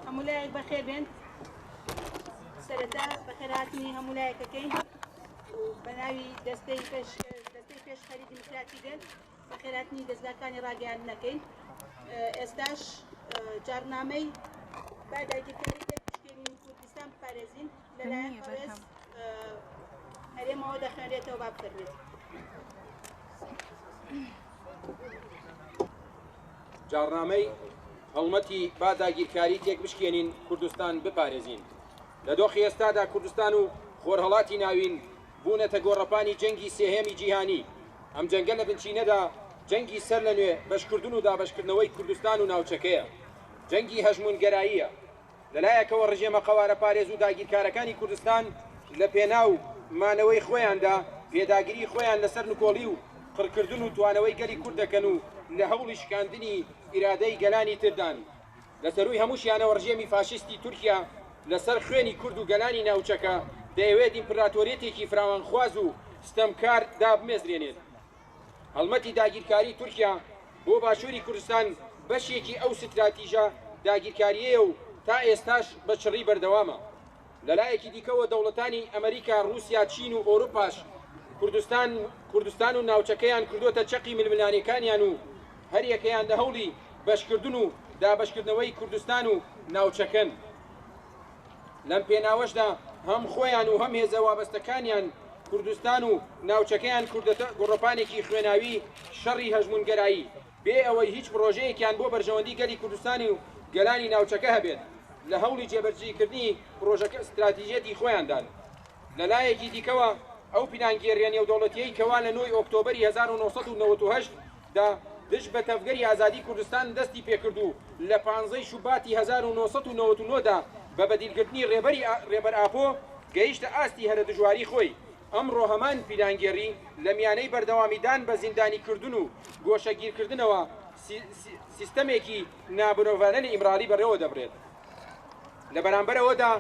هەموو لایەک بەخێر بێن. سەرەتا بەخێرهاتنی هەموو لایەکەکەین و بە ناوی دەستەی پێش دەستەی پێشخەری دیموکراتی گەل بەخێرهاتنی دەزگاکانی ڕاگەیاندنەکەین. ئێستاش جارنامەی با داگیرکاری تێک بشکێنین و کوردستان بپارێزین لەلایەن بەڕێز هەرێمەوە دەخوێنرێتەوە با بفەرمێت. جاڕنامەی هەڵمەتی با داگیرکاری تێکبشکێنین کوردستان بپارێزین لە دۆخی ئێستادا کوردستان و خۆرهەڵاتی ناوین بوونەتە گۆڕەپانی جەنگی سێهەمی جیهانی. ئەم جەنگە لە بنچینەدا جەنگی سەر لە نوێ بەشکردن و دابەشکردنەوەی کوردستان و ناوچەکەیە. جەنگی هەژموونگەراییە. لە لایەکەوە ڕژێمە قەوارەپارێز و داگیرکارەکانی کوردستان لە پێناو مانەوەی خۆیاندا پێداگری خۆیان لەسەر نکۆڵی و قڕکردن و توانەوەی گەلی کورد دەکەن و لە هەوڵی شکاندنی ئیرادەی گەلانی تردان. لە سەرووی هەمووشیانەوە ڕژێمی فاشیستی تورکیا لەسەر خوێنی کورد و گەلانی ناوچەکە دەیەوێت ئیمپراتۆریەتێکی فراوانخواز و ستەمکار دابمەزرێنێت. هەڵمەتی داگیرکاری تورکیا بۆ باشووری کوردستان بەشێکی ئەو ستراتیژە داگیرکارییەیە و تا ئێستاش بە چڕی بەردەوامە. لە لایەکی دیکەوە دەوڵەتانی ئەمریکا، ڕووسیا، چین و ئۆروپاش کوردستان کوردستان و ناوچەکەیان کردۆتە چەقی ململانێکانیان و هەریەکەیان لە هەوڵی بەشکردن و دابەشکردنەوەی کوردستان و ناوچەکەن. لەم پێناوەشدا هەم خۆیان و هەم هێزە وابەستەکانیان کوردستان و ناوچەکەیان کردۆتە گۆڕەپانێکی خوێناوی شەڕی هەژموونگەرایی، بێ ئەوەی هیچ پڕۆژەیەکیان بۆ بەرژەوەندی گەلی کوردستانی و گەلانی ناوچەکە هەبێت، لە هەوڵی جێبەجیکردنی پڕۆژەکە ستراتیژیەتی خۆیاندان. لە لایەکی دیکەوە ئەو پیلانگێڕیە نێودەوڵەتیەی کەوا لە نۆی ئۆکتۆبەری 1998 دا دژ بە تەڤگەری ئازادی کوردستان دەستی پێکرد و لە پانزەی شوباتی 1999 دا بە بەدیلگرتنی ڕێبەری ڕێبەر ئاپۆ گەیشتە ئاستی هەرە دژواری خۆی، ئەمڕۆ هەمان پیلانگێڕی لە میانەی بەردەوامیدان بە زیندانیکردن و گۆشەگیرکردنەوە سیستەمێکی نامرۆڤانە لە ئیمرالی بەڕێوەدەبرێت. لە بەرامبەر ئەوەدا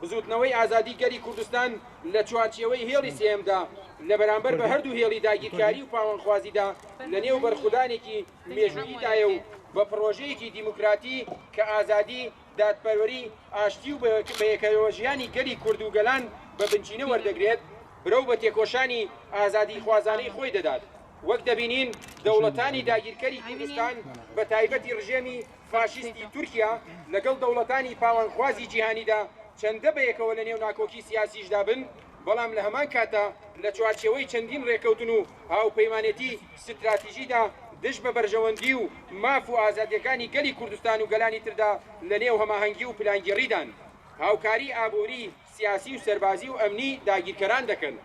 بزووتنەوەی ئازادی گەلی کوردستان لە چوارچێوەی هێڵی سێیەمدا لە بەرامبەر بە هەردوو هێڵی داگیرکاری و پاوانخوازیدا لە نێو بەرخودانێکی مێژووییدایە و بە پڕۆژەیەکی دیموکراتی کە ئازادی، دادپەروەری، ئاشتی و بەیەکەوەژیانی گەلی کورد و گەلان بە بنچینە وەردەگرێت، برەو بە تێکۆشانی ئازادیخوازانەی خۆی دەدات. وەک دەبینین دەوڵەتانی داگیرکەری کوردستان بە تایبەتی ڕژێمی فاشیستی تورکیا لەگەڵ دەوڵەتانی پاوانخوازی جیهانیدا چەندە بەیەکەوە لە نێو ناکۆکی سیاسیشدا بن، بەڵام لە هەمان کاتدا لە چوارچێوەی چەندین ڕێکەوتن و هاوپەیمانێتی ستراتیژیدا دژ بە بەرژەوەندی و ماف و ئازادییەکانی گەلی کوردستان و گەلانی تردا لە نێو هەماهەنگی و پلانگێڕیدان هاوکاری ئابووری، سیاسی و سەربازی و ئەمنی داگیرکەران دەکەن.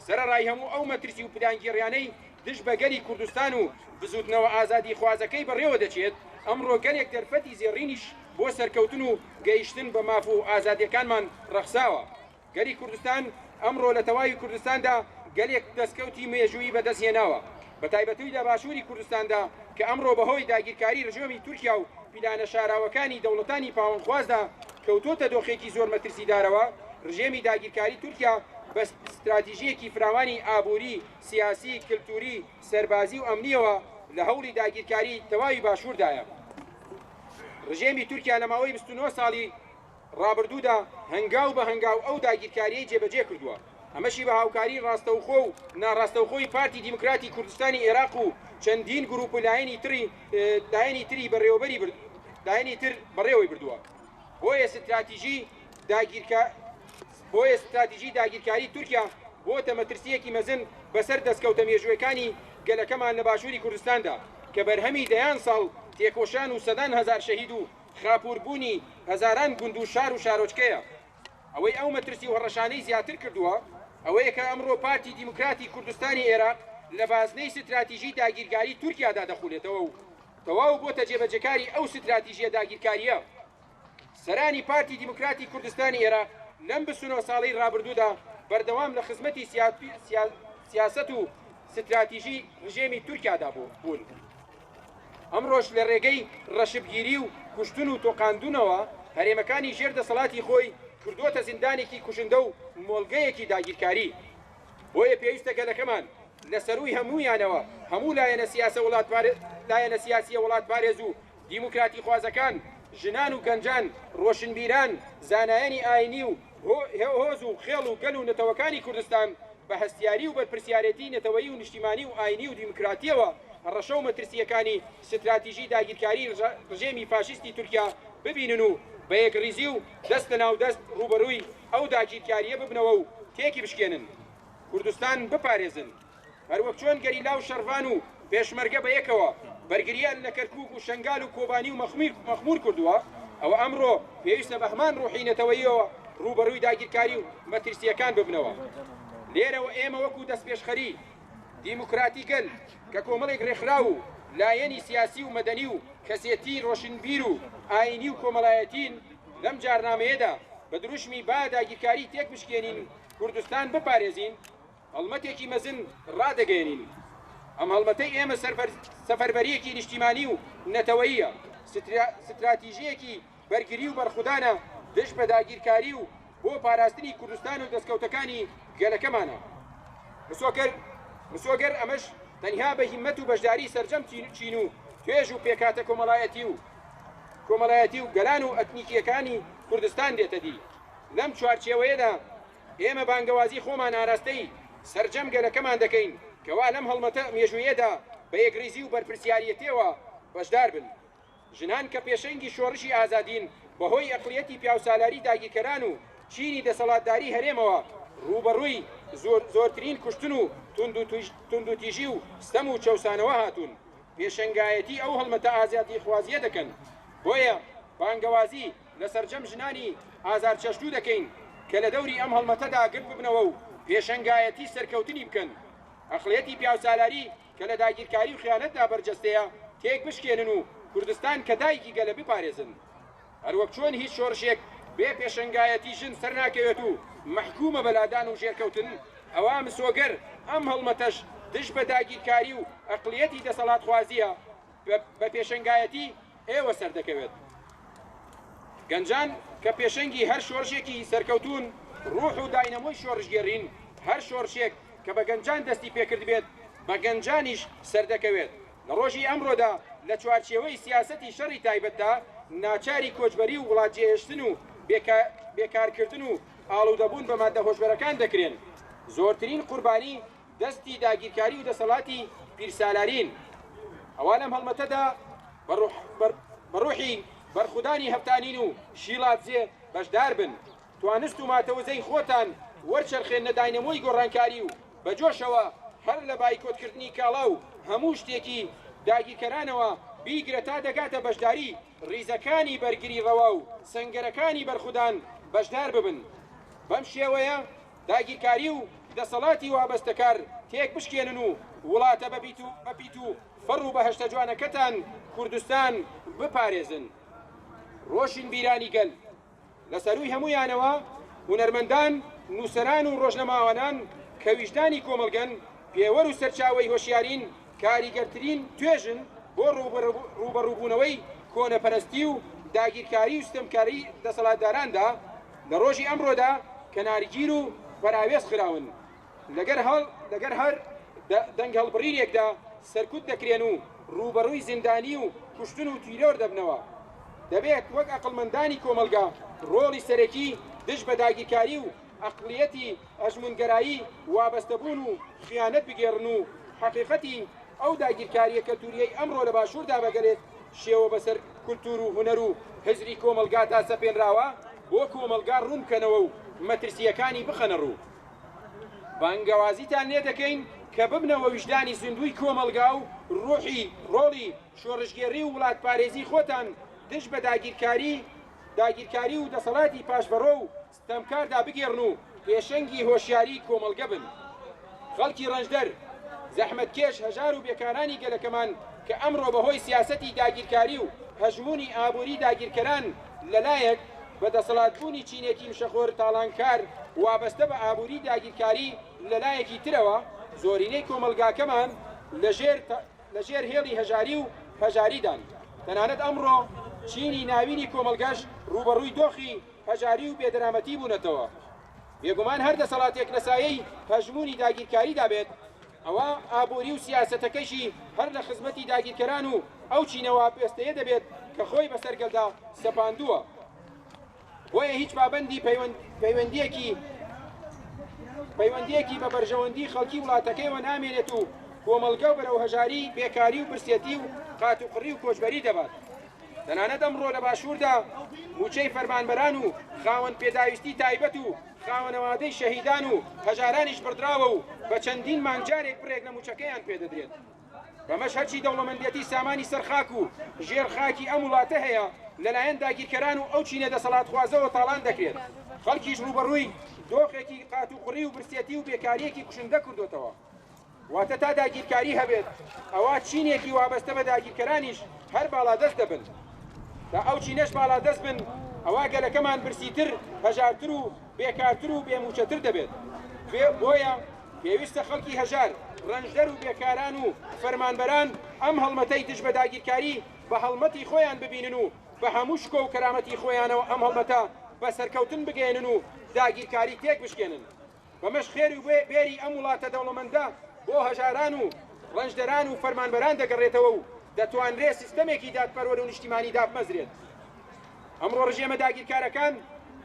سەرەڕای هەموو ئەو مەترسی و پلانگێڕیانەی دژ بە گەلی کوردستان و بزووتنەوە ئازادیخوازەکەی بەڕێوە دەچێت، ئەمڕۆ گەلێک دەرفەتی زێڕینیش بۆ سەرکەوتن و گەیشتن بە ماف و ئازادییەکانمان ڕەخساوە. گەلی کوردستان ئەمڕۆ لە تەواوی کوردستاندا گەلێک دەستکەوتی مێژوویی بەدەست هێناوە، بەتایبەتی لە باشووری کوردستاندا کە ئەمڕۆ بەهۆی داگیرکاری ڕژێمی تورکیا و پیلانە شاراوەکانی دەوڵەتانی پاوانخوازدا کەوتۆتە دۆخێکی زۆر مەترسیدارەوە، ڕژێمی داگیرکاری تورکیا بە ستراتیژییەکی فراوانی ئابووری، سیاسی، کلتوری، سەربازی و ئەمنییەوە لە هەوڵی داگیرکاری تەواوی باشووردایە. ڕژێمی تورکیا لە ماوەی 29 ساڵی ڕابردوودا هەنگاو بە هەنگاو ئەو داگیرکارییەی جێبەجێ کردووە، ئەمەشی بە هاوکاری ڕاستەوخۆ و ناڕاستەوخۆی پارتی دیموکراتی کوردستانی ئێراق و چەندین گروپ و لایەنی تری لایەنی تری بەڕێوەبەری لایەنی تر بەڕێوەی بردووە. بۆیە ستراتیژی داگیرکا بۆیە ستراتیژی داگیرکاری تورکیا بۆتە مەترسییەکی مەزن بەسەر دەستکەوتە مێژوویەکانی گەلەکەمان لە باشووری کوردستاندا کە بەرهەمی دەیان ساڵ تێکۆشان و سەدان هەزار شەهید و خاپووربوونی هەزاران گوند و شار و شارۆچکەیە. ئەوەی ئەو مەترسی و هەڕەشانەی زیاتر کردووە ئەوەیە کە ئەمڕۆ پارتی دیموکراتی کوردستانی ئێراق لە بازنەی ستراتیژی داگیرگاری تورکیادا دەخولێتەوە و تەواو بۆتە جێبەجێکاری ئەو ستراتیژیە داگیرکارییە. سەرانی پارتی دیموکراتی کوردستانی ئێراق لەم 29 ساڵەی ڕابردوودا بەردەوام لە خزمەتی سیاسەت و ستراتیژی ڕژێمی تورکیادا بوون. ئەمڕۆش لە ڕێگەی ڕەشبگیری و کوشتن و تۆقاندنەوە هەرێمەکانی ژێر دەسەڵاتی خۆی کردووەتە زیندانێکی کوشندە و مۆڵگەیەکی داگیرکاری. بۆیە پێویستە گەلەکەمان. لە سەرووی هەموویانەوە هەموو لایەنە سیاسە لایەنە سیاسییە وڵاتپارێز و دیموکراتیخوازەکان، ژنان و گەنجان، ڕۆشنبیران، زانایانی ئایینی و هۆز و خێڵ و گەل و نەتەوەکانی کوردستان بە هەستیاری و بەرپرسیارێتی نەتەوەیی و نیشتیمانی و ئایینی و دیموکراتییەوە هەڕەشە و مەترسییەکانی ستراتیژی داگیرکاریی ڕژێمی فاشیستی تورکیا ببینن و بە یەکڕیزی و دەست لەناو دەست ڕووبەڕووی ئەو داگیرکارییە ببنەوە و تێکی بشکێنن. کوردستان بپارێزن. هەروەک چۆن گەریلا و شەڕڤان و پێشمەرگە بە یەکەوە بەرگرییان لە کەرکوک و شەنگال و کۆبانی و مەخمور کردووە، ئەوە ئەمڕۆ پێویستە بە هەمان ڕوحی نەتەوەییەوە ڕووبەڕووی داگیرکاری و مەترسییەکان ببنەوە. لێرەوە ئێمە وەکو دەستپێشخەری دیموکراتی گەل کە کۆمەڵێک ڕێکخراو و لایەنی سیاسی و مەدەنی و کەسێتی ڕۆشنبیر و ئایینی و کۆمەڵایەتین، لەم جارنامەیەدا بە دروشمی با داگیرکاری تێکبشکێنین کوردستان بپارێزین، هەڵمەتێکی مەزن ڕادەگەیەنین. ئەم هەڵمەتەی ئێمە سەفەربەرییەکی نیشتیمانی و نەتەوەییە، ستراتیژییەکی بەرگری و بەرخودانە دژ بە داگیرکاری و بۆ پاراستنی کوردستان و دەستکەوتەکانی گەلەکەمانە. مسۆگەر ئەمەش تەنها بە هیممەت و بەشداری سەرجەم چین و توێژ و پێکهاتە کۆمەڵایەتی و گەلان و ئەتنیکییەکانی کوردستان دێتەدی. لەم چوارچێوەیەدا ئێمە بانگەوازی خۆمان ئاراستەی سەرجەم گەلەکەمان دەکەین کەوا لەم هەڵمەتە مێژووییەدا بە یەکڕیزی و بەرپرسیاریەتیەوە بەشدار بن. ژنان کە پێشەنگی شۆڕشی ئازادین بەهۆی ئەقڵیەتی پیاوسالاری داگیرکەران و چینی دەسەڵاتداری هەرێمەوە ڕووبەڕووی زۆرترین کوشتن و توندوتیژی و ستەم و چەوسانەوە هاتوون، پێشەنگایەتی ئەو هەڵمەتە ئازادیخوازییە دەکەن. بۆیە بانگەوازی لە سەرجەم ژنانی ئازارچەشتوو دەکەین کە لە دەوری ئەم هەڵمەتەدا گرد ببنەوە و پێشەنگایەتی سەرکەوتنی بکەن. ئەقڵیەتی پیاوسالاری کە لە داگیرکاری و خیانەتدا بەرجەستەیە تێک بشکێنن و کوردستان کە دایکی گەلە بپارێزن. هەروەک چۆن هیچ شۆڕشێک بێ پێشەنگایەتی ژن سەرناکەوێت و مەحکومە بە لادان و ژێرکەوتن، ئەوا مسۆگەر ئەم هەڵمەتەش دژ بە داگیرکاری و ئەقڵیەتی دەسەڵاتخوازییە بە پێشەنگایەتی ئێوە سەردەکەوێت. گەنجان کە پێشەنگی هەر شۆڕشێکی سەرکەوتوون، ڕوح و داینەمۆی شۆڕشگێڕین، هەر شۆڕشێک کە بە گەنجان دەستی پێکردبێت، بە گەنجانیش سەردەکەوێت. لە ڕۆژی ئەمڕۆدا لە چوارچێوەی سیاسەتی شەڕی تایبەتدا ناچاری کۆچبەری و وڵاتجێهێشتن و بێکارکردن و ئاڵودەبوون بە ماددە هۆشبەرەکان دەکرێن. زۆرترین قوربانی دەستی داگیرکاری و دەسەڵاتی پیرسالارین. ئەوا لەم هەڵمەتەدا بە ڕوحی بەرخودانی هەفتانین و شیڵادزێ بەشدار بن. توانست و ماتەوزەی خۆتان وەرچەرخێننە داینەمۆی گۆڕانکاری و بە جۆشەوە هەر لە بایکۆتکردنی کاڵا و هەموو شتێکی داگیرکەرانەوە بیگرە تا دەگاتە بەشداری ڕیزەکانی بەرگری ڕەوا و سەنگەرەکانی بەرخودان بەشدار ببن. بەم شێوەیە داگیرکاری و دەسەڵاتی وابەستەکار تێک بشکێنن و وڵاتە بە پیت و فەڕ و بەهەشتە جوانەکەتان کوردستان بپارێزن. ڕۆشنبیرانی گەل، لە سەرووی هەموویانەوە هونەرمەندان، نووسەران و ڕۆژنەماوانان کە ویژدانی کۆمەڵگەن، پێوەر و سەرچاوەی هۆشیارین، کاریگەرترین توێژن بۆ ڕووبەڕووبوونەوەی کۆنەپەرستی و داگیرکاری و ستەمکاری دەسەڵاتداراندا، لە ڕۆژی ئەمڕۆدا کەنارگیر و پەراوێز خراون، لەگەر هەر دەنگهەڵبڕینێکدا سەرکوت دەکرێن و ڕووبەڕووی زیندانی و کوشتن و تیرۆر دەبنەوە. دەبێت وەک ئەقڵمەندانی کۆمەڵگا ڕۆڵی سەرەکی دژ بە داگیرکاری و ئەقڵیەتی هەژموونگەرایی وابەستەبوون و خیانەت بگێڕن و حەقیقەتی ئەو داگیرکارییە کەلتوورییەی ئەمڕۆ لە باشووردا بە گەلێک شێوە بەسەر کولتوور و هونەر و هزری کۆمەڵگادا سەپێنراوە بۆ کۆمەڵگا ڕوون بکەنەوە و مەترسییەکانی بخەنە ڕوو. بانگەوازیتان لێ دەکەین کە ببنەوە ویژدانی زیندووی کۆمەڵگا و ڕوحی ڕۆڵی شۆڕشگێڕی و وڵاتپارێزی خۆتان دژ بە داگیرکاری داگیرکاری و دەسەڵاتی پاشڤەڕۆ و ستەمکاردا بگێڕن و پێشەنگی هۆشیاری کۆمەڵگە بن. خەڵکی ڕەنجدەر، زەحمەتکێش، هەژار و بێکارانی گەلەکەمان کە ئەمڕۆ بە هۆی سیاسەتی داگیرکاری و هەژموونی ئابووری داگیرکەران لە لایەک، بە دەسەڵاتبوونی چینێکی مشەخۆر تاڵانکار وابەستە بە ئابووری داگیرکاری لە لایەکی ترەوە، زۆرینەی کۆمەڵگاکەمان لە ژێر لە ژێر هێڵی هەژاری و هەژاریدان. تەنانەت ئەمڕۆ چینی ناوینی کۆمەڵگەش ڕووبەڕووی دۆخی هەژاری و بێدەرامەتی بوونەتەوە. بێگومان هەر دەسەڵاتێک لە سایەی هەژموونی داگیرکاریدا بێت، ئەوا ئابووری و سیاسەتەکەیشی هەر لە خزمەتی داگیرکەران و ئەو چینە واپێستەیە دەبێت کە خۆی بەسەر گەلدا سەپاندووە. بۆیە هیچ پابەندی پەیوەندییەکی پەیوەندییەکی بە بەرژەوەندی خەڵکی وڵاتەکەیەوە نامێنێت و کۆمەڵگە بەرەو هەژاری، بێکاری و برسێتی و قاتوقڕی و کۆچبەری دەبات. تەنانەت ئەمڕۆ لە باشووردا مووچەی فەرمانبەران و خاوەن پێداویستی تایبەت و خاوەنەوادەی شەهیدان و هەژارانیش بڕدراوە و بە چەندین مانگ جارێک بڕێک لە مووچەکەیان پێدەدرێت. بەمەش هەرچی دەوڵەمەندێتی سامانی سەر خاک و ژێر خاکی ئەم وڵاتە هەیە لەلایەن داگیرکەران و ئەو چینە دەسەڵاتخوازەوە تاڵان دەکرێت، خەڵکیش ڕووبەڕووی دۆخێکی قاتوقڕی و برسێتی و بێکارییەکی کوشندە کردۆتەوە. واتە تا داگیرکاری هەبێت ئەوا چینێکی وابەستە بە داگیرکەرانیش هەر باڵادەست دەبن. تا ئەو چینەش باڵادەست بن ئەوا گەلەکەمان برسیتر، هەژارتر و بێکارتر و بێمووچەتر دەبێت. بۆیە پێویستە خەڵکی هەژار، ڕەنجدەر و بێکاران و فەرمانبەران ئەم هەڵمەتەی دژ بە داگیرکاری بە هەڵمەتی خۆیان ببینن و بە هەموو شکۆ و کەرامەتی خۆیانەوە ئەم هەڵمەتە بە سەرکەوتن بگەیەنن و داگیرکاری تێکبشکێنن. بەمەش خێر و بێری ئەم وڵاتە دەوڵەمەندە بۆ هەژاران و ڕەنجدەران و فەرمانبەران دەگەڕێتەوە و دەتوانرێت سیستەمێکی دادپەروەر و نیشتیمانی دابمەزرێت. ئەمڕۆ ڕژێمە داگیرکارەکان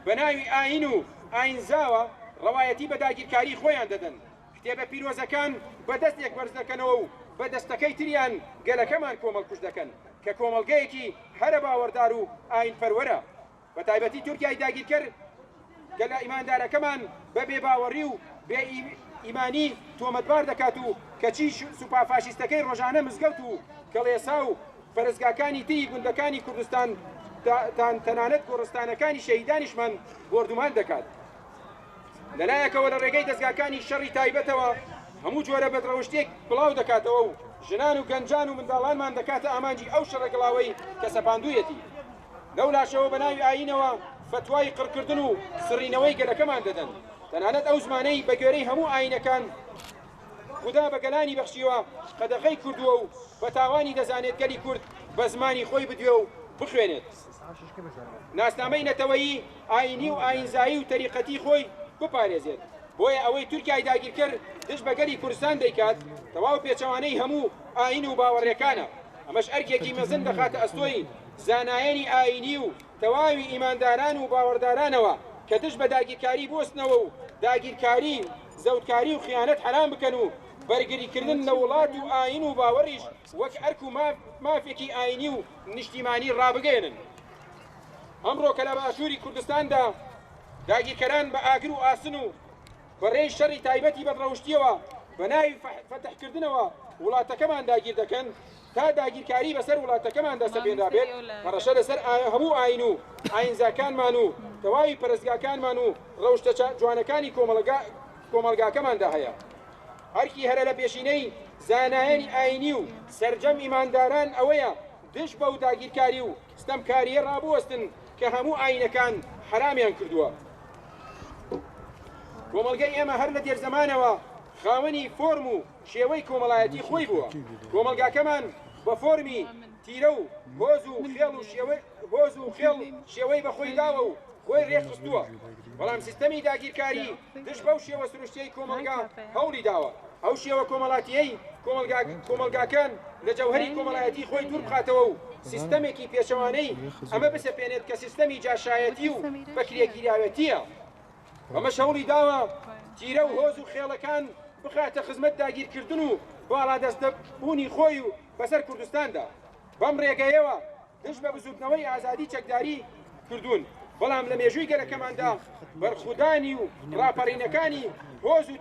بە ناوی ئایین و ئایینزاوە ڕەوایەتی بە داگیرکاری خۆیان دەدەن، کتێبە پیرۆزەکان بە دەستێک بەرز دەکەنەوە و بە دەستەکەی تریان گەلەکەمان کۆمەڵکوژ دەکەن کە کۆمەڵگەیەکی هەرە باوەڕدار و ئایینپەروەرە. بە تایبەتی تورکیای داگیرکەر گەلە ئیماندارەکەمان بە بێباوەڕی و بێ ئیمانی تۆمەتبار دەکات و کەچی سوپا فاشیستەکەی ڕۆژانە مزگەوت و کڵێسا و پەرستگاکانی تری گوندەکانی کوردستان تان تەنانەت گۆڕستانەکانی شەهیدانیشمان بۆردومان دەکات. لەلایەکەوە لە ڕێگەی دەزگاکانی شەڕی تایبەتەوە هەموو جۆرە بەدڕەوشتییەک بڵاو دەکاتەوە و ژنان و گەنجان و منداڵانمان دەکاتە ئامانجی ئەو شەڕە گڵاوەی کە سەپاندوویەتی. لەولاشەوە بە ناوی ئایینەوە فەتوای قڕکردن و سڕینەوەی گەلەکەمان دەدەن. تەنانەت ئەو زمانەی بە گوێرەی هەموو ئایینەکان خودا بە گەلانی بەخشیوە قەدەغەی کردووە و بە تاوانی دەزانێت گەلی کورد بە زمانی خۆی بدوێ و بخوێنێت. ناسنامەی نەتەوەیی، ئایینی و ئایینزایی و تەریقەتی خۆی بپارێزێت. بۆیە ئەوەی تورکیای داگیرکەر دژ بە گەلی کوردستان دەیکات، تەواو پێچەوانەی هەموو ئایین و باوەڕێکانە. ئەمەش ئەرکێکی مەزن دەخاتە ئەستۆی زانایانی ئایینی و تەواوی ئیمانداران و باوەڕدارانەوە کە دژ بە داگیرکاری بوەستنەوە و داگیرکاری، زەوتکاری و خیانەت حەرام بکەن و بەرگریکردن لە وڵات و ئایین و باوەڕیش وەک ئەرک و مافێکی ئایینی و نیشتیمانی ڕابگەیەنن. ئەمڕۆ کە لە باشووری کوردستاندا داگیرکەران بە ئاگر و ئاسن و بە ڕێی شەڕی تایبەتی بەدڕەوشتییەوە بە ناوی فەتحکردنەوە وڵاتەکەمان داگیر دەکەن، تا داگیرکاری بەسەر وڵاتەکەماندا سەپێنرابێت، هەڕەشە لەسەر هەموو ئایین و ئایینزاکانمان و تەواوی پەرستگاکانمان و ڕەوشتە جوانەکانی کۆمەڵگاکەماندا هەیە. ئەرکی هەرە لەپێشینەی زانایانی ئایینی و سەرجەم ئیمانداران ئەوەیە دژ بەو داگیرکاری و ستەمکارییە ڕابوەستن کە هەموو ئایینەکان حەرامیان کردووە. کۆمەڵگەی ئێمە هەر لە دێرزەمانەوە خاوەنی فۆرم و شێوەی کۆمەڵایەتی خۆی بووە. کۆمەڵگاکەمان بە فۆرمی تیرە و هۆز و خێڵ و شێوەی هۆز و خێڵ شێوەی بە خۆی داوە و خۆی ڕێکخستووە. بەڵام سیستەمی داگیرکاری دژ بەو شێوە سروشتیەی کۆمەڵگا هەوڵی داوە ئەو شێوە کۆمەڵاتیەی کۆمەڵگاکان لە جەوهەری کۆمەڵایەتی خۆی دوور بخاتەوە و سیستەمێکی پێچەوانەی ئەمە بسەپێنێت کە سیستەمی جاشایەتی و بەکرێگیراوێتیە. بەمەش هەوڵی داوە تیرە و هۆز و خێڵەکان بخاتە خزمەت داگیرکردن و باڵادەستبوونی خۆی و بەسەر کوردستاندا. بەم ڕێگەیەوە دژ بە بزووتنەوەی ئازادی چەکداری کردوون، بەڵام لە مێژووی گەلەکەماندا بەرخودانی و ڕاپەڕینەکانی هۆز و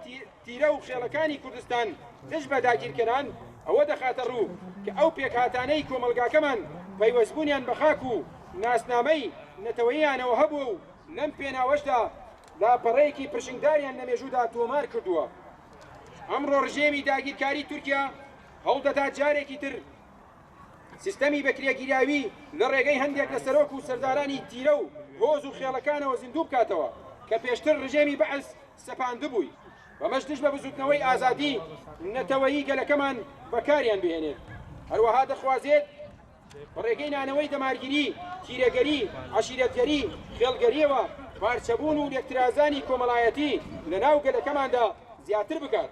تیرە و خێڵەکانی کوردستان دژ بە داگیرکەران ئەوە دەخاتە ڕوو کە ئەو پێکهاتانەی کۆمەڵگاکەمان پەیوەستبوونیان بە خاک و ناسنامەی نەتەوەییانەوە هەبووە و لەم پێناوەشدا لاپەڕەیەکی پرشنگداریان لە مێژوودا تۆمار کردووە. ئەمڕۆ ڕژێمی داگیرکاری تورکیا هەوڵدەدات جارێکی تر سیستەمی بەکرێگیراوی لە ڕێگەی هەندێک لە سەرۆک و سەردارانی تیرە و هۆز و خێڵەکانەوە زیندوو بکاتەوە کە پێشتر ڕژێمی بەعس سەپاندبووی، بەمەش دژ بە بزووتنەوەی ئازادی نەتەوەیی گەلەکەمان بەکاریان بهێنێت. هەروەها دەخوازێت بە ڕێگەی نانەوەی دەمارگیری، تیرەگەری، عەشیرەتگەری، خێڵگەرییەوە پارچەبوون و لێکترازانی کۆمەڵایەتی لەناو گەلەکەماندا زیاتر بکات.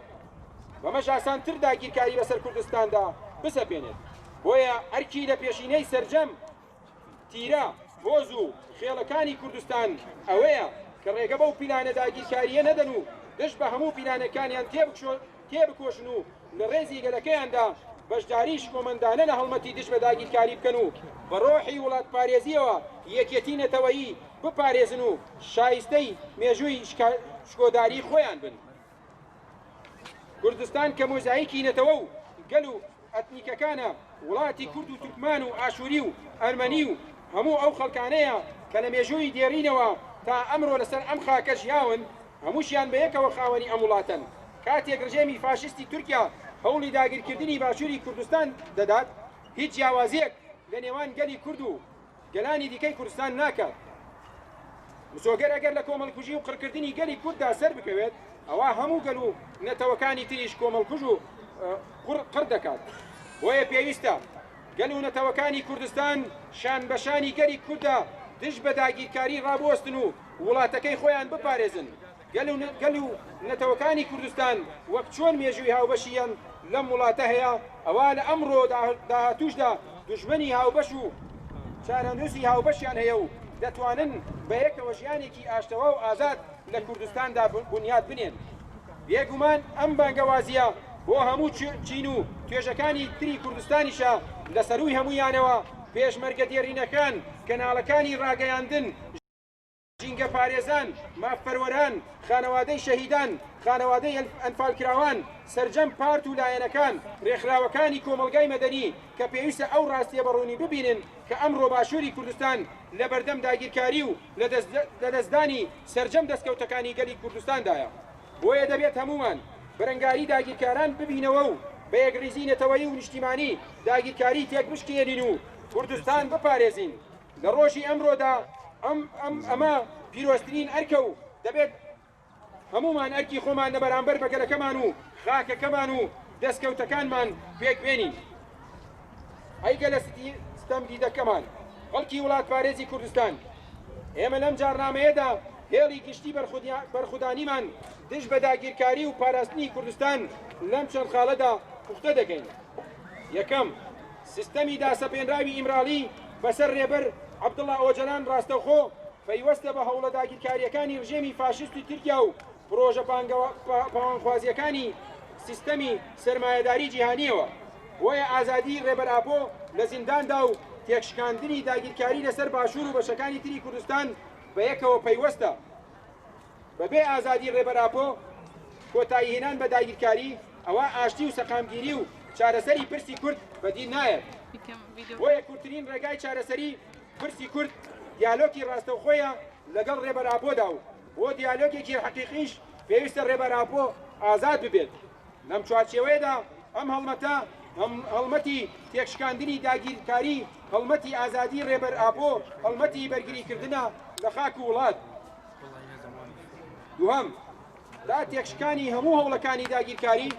بەمەش ئاسانتر داگیرکاری بەسەر کوردستاندا بسەپێنێت. بۆیە ئەرکی لە پێشینەی سەرجەم تیرە، هۆز و خێڵەکانی کوردستان ئەوەیە کە ڕێگە بەو پیلانە داگیرکارییە نەدەن و دژ بە هەموو پیلانەکانیان تێبکۆشن و لە ڕێزی گەلەکەیاندا بەشداریی شکۆمەندانە لە هەڵمەتی دژ بە داگیرکاری بکەن و بە ڕۆحی وڵاتپارێزییەوە یەکێتی نەتەوەیی بپارێزن و شایستەی مێژووی شکۆداری خۆیان بن. کوردستان کە مۆزایکی نەتەوە و گەل و ئەتنیکەکانە، وڵاتی کورد و تورکمان و ئاشووری و ئەرمەنی و هەموو ئەو خەڵکانەیە کە لە مێژووی دێرینەوە تا ئەمڕۆ لەسەر ئەم خاکە ژیاون، هەمووشیان بەیەکەوە خاوەنی ئەم وڵاتەن. کاتێک ڕژێمی فاشیستی تورکیا هەوڵی داگیرکردنی باشووری کوردستان دەدات، هیچ جیاوازییەک لە نێوان گەلی کورد و گەلانی دیکەی کوردستان ناکات. مسۆگەر ئەگەر لە کۆمەڵکوژی و قڕکردنی گەلی کورددا سەربکەوێت، ئەوا هەموو گەل و نەتەوەکانی تریش کۆمەڵکوژ و قڕ دەکات. بۆیە پێویستە گەل و نەتەوەکانی کوردستان شان بە شانی گەلی کورددا دژ بە داگیرکاری ڕابوەستن و وڵاتەکەی خۆیان بپارێزن. گەل و نەتەوەکانی کوردستان وەک چۆن مێژووی هاوبەشیان لەم وڵاتە هەیە، ئەوا لە ئەمڕۆ و داهاتووشدا دوژمنی هاوبەش و چارەنووسی هاوبەشیان هەیە و دەتوانن بەیەکەوە ژیانێکی ئاشتەوا و ئازاد لە کوردستاندا بونیاد بنێن. بێگومان ئەم بانگەوازییە بۆ هەموو چین و توێژەکانی تری کوردستانیشە، لە سەرووی هەموویانەوە پێشمەرگە دێرینەکان، کەناڵەکانی ڕاگەیاندن، ژینگەپارێزان، مافپەروەران، خانەوادەی شەهیدان، خانەوادەی ئەنفالکراوان، سەرجەم پارت و لایەنەکان، رێکخراوەکانی کۆمەڵگای مەدەنی کە پێویستە ئەو راستیە بە روونی ببینن کە ئەمڕۆ باشووری کوردستان لەبەردەم داگیرکاری و لەدەستدانی سەرجەم دەستکەوتەکانی گەلی کوردستاندایە. بۆیە دەبێت هەموومان بەرەنگاری داگیرکاران ببینەوە و بە یەکڕیزی نەتەوەیی و نیشتیمانی داگیرکاری تێکبشکێنین و کوردستان بپارێزین. لە ڕۆژی ئەمڕۆدا ئەم ئەم ئەمە پیرۆزترین ئەرکە و دەبێت هەموومان ئەرکی خۆمان لە بەرامبەر بە گەلەکەمان و خاکەکەمان و دەستکەوتەکانمان پێکبێنین. ئەی گەلە ستەمدیدەکەمان، خەڵکی وڵاتپارێزی کوردستان، ئێمە لەم جاڕنامەیەدا هێڵی گشتی بەرخودانیمان دژ بە داگیرکاری و پاراستنی کوردستان لەم چەند خاڵەدا پوختە دەکەین. یەکەم، سیستەمی داسەپێنراوی ئیمراڵی بەسەر رێبەر عەبدوڵا ئۆجەلان راستەوخۆ پەیوەستە بە هەوڵە داگیرکارییەکانی رژێمی فاشیستی تورکیا و پرۆژە پاوانخوازییەکانی سیستەمی سەرمایەداری جیهانییەوە. بۆیە ئازادیی رێبەر ئاپۆ لە زینداندا و تێکشکاندنی داگیرکاری لەسەر باشوور و بەشەکانی تری کوردستان بەیەکەوە پەیوەستە. بەبێ ئازادی ڕێبەر ئاپۆ، کۆتاییهێنان بە داگیرکاری، ئەوا ئاشتی و سەقامگیری و چارەسەری پرسی کورد بەدی نایەت. بۆیە کورتترین ڕێگای چارەسەری پرسی کورد دیالۆکی ڕاستەوخۆیە لەگەڵ ڕێبەر ئاپۆدا و بۆ دیالۆگێکی حەقیقیش پێویستە ڕێبەر ئاپۆ ئازاد ببێت. لەم چوارچێوەیەدا ئەم هەڵمەتە هەڵمەتی تێکشکاندنی داگیرکاری، هەڵمەتی ئازادی ڕێبەر ئاپۆ، هەڵمەتی بەرگریکردنە لە خاک و وڵات. دووهەم، تا تێکشکانی هەموو هەوڵەکانی داگیرکاری،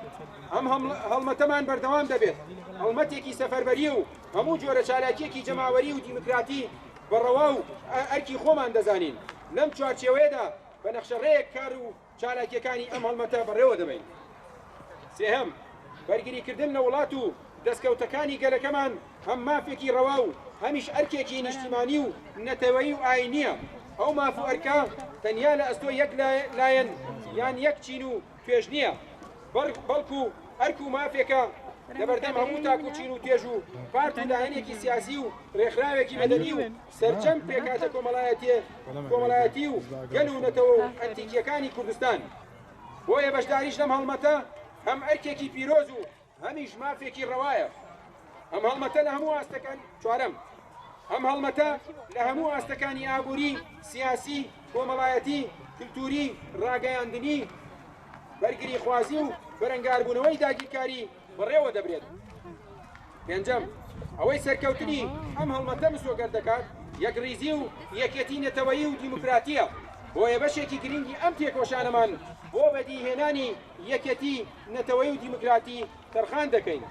ئەم هەڵمەتەمان بەردەوام دەبێت، هەڵمەتێکی سەفەربەرییە و هەموو جۆرە چالاکییەکی جەماوەری و دیموکراتی بە ڕەوا و ئەرکی خۆمان دەزانین. لەم چوارچێوەیەدا بە نەخشەڕێیەک کار و چالاکییەکانی ئەم هەڵمەتە بەڕێوە دەبەین. سێهەم، بەرگریکردن لە وڵات و دەستکەوتەکانی گەلەکەمان هەم مافێکی ڕەوا و هەمیش ئەرکێکی نیشتیمانی و نەتەوەیی و ئایینییە. ئەو ماف و ئەرکە تەنیا لە ئەستۆی یەک لایەن یان یەک چین و توێژ نییە، بەڵکو ئەرک و مافێکە لەبەردەم هەموو تاک و چین و توێژ و پارت و لایەنێکی سیاسی و ڕێکخراوێکی مەدەنی و سەرجەم پێکهاتە کۆمەڵایەتی و گەل و نەتەوە و ئەنتیکییەکانی کوردستان. بۆیە بەشداریش لەم هەڵمەتە هەم ئەرکێکی پیرۆز و هەمیش مافێکی ڕەوایە. ئەم هەڵمەتە لە هەموو ئاستەکان چوارەم، ئەم هەڵمەتە لە هەموو ئاستەکانی ئابووری، سیاسی، کۆمەڵایەتی، کلتووری، ڕاگەیاندنی، بەرگریخوازی و بەرەنگاربوونەوەی داگیرکاری بەڕێوە دەبرێت. پێنجەم، ئەوەی سەرکەوتنی ئەم هەڵمەتە مسۆگەر دەکات، یەکڕیزی و یەکێتی نەتەوەیی و دیموکراتییە، بۆیە بەشێکی گرنگی ئەم تێکۆشانەمان بۆ بەدیهێنانی یەکێتی نەتەوەیی و دیموکراتی تەرخان دەکەین.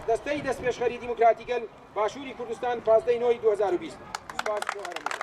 دەستەی دەستپێشخەری دیموکراتی گەل، باشووری کوردستان، 15 ی 9 ی 2020. سوپاس بۆ هەرەمووتان.